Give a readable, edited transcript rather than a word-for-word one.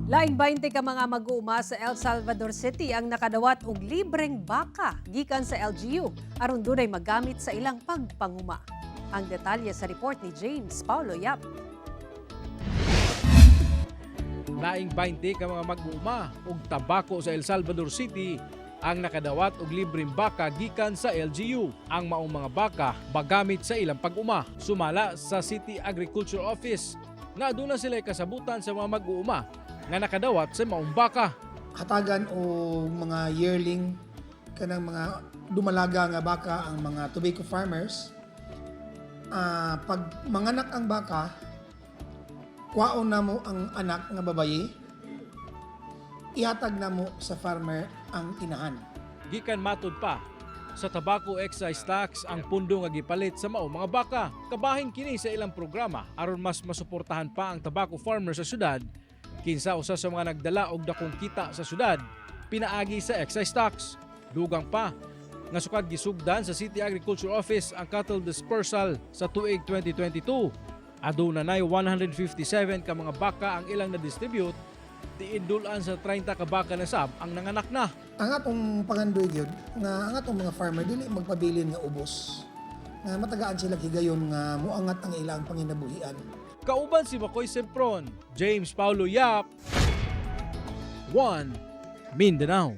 Laing 20 ka mga mag-uuma sa El Salvador City ang nakadawat og libreng baka gikan sa LGU aron dunay magamit sa ilang pagpanguma. Ang detalye sa report ni James Paulo Yap. Laing 20 ka mga mag-uuma og tabako sa El Salvador City ang nakadawat og libreng baka gikan sa LGU. Ang maong mga baka magamit sa ilang pag-uma. Sumala sa City Agriculture Office nga aduna sila kasabutan sa mga mag-uuma nga nakadawat sa maong baka. Hatagan og mga yearling, kanang mga dumalaga nga baka, ang mga tobacco farmers. Pag manganak ang baka, kwaon namo ang anak nga babayi, ihatag namo sa farmer ang inahan. Gikan matud pa sa tobacco excise tax ang pundo nga gipalit sa maong mga baka. Kabahin kini sa ilang programa aron mas masuportahan pa ang tobacco farmer sa syudad, kinsa usa sa mga nagdala og dakong kita sa syudad pinaagi sa excise tax. Dugang pa nga sukad gisugdan sa City Agriculture Office ang cattle dispersal sa tuig 2022, aduna nay 157 ka mga baka ang ilang na-distribute, diin dul-an sa 30 ka baka na sab ang nanganak na. Ang atong pangandoy gyud nga ang atong mga farmer dili magpabilin nga ubos, nga matagaan sila higayon nga muangat ang ilang panginabuhian. Kauban si Makoy Sempron, James Paulo Yap, 1 Mindanao.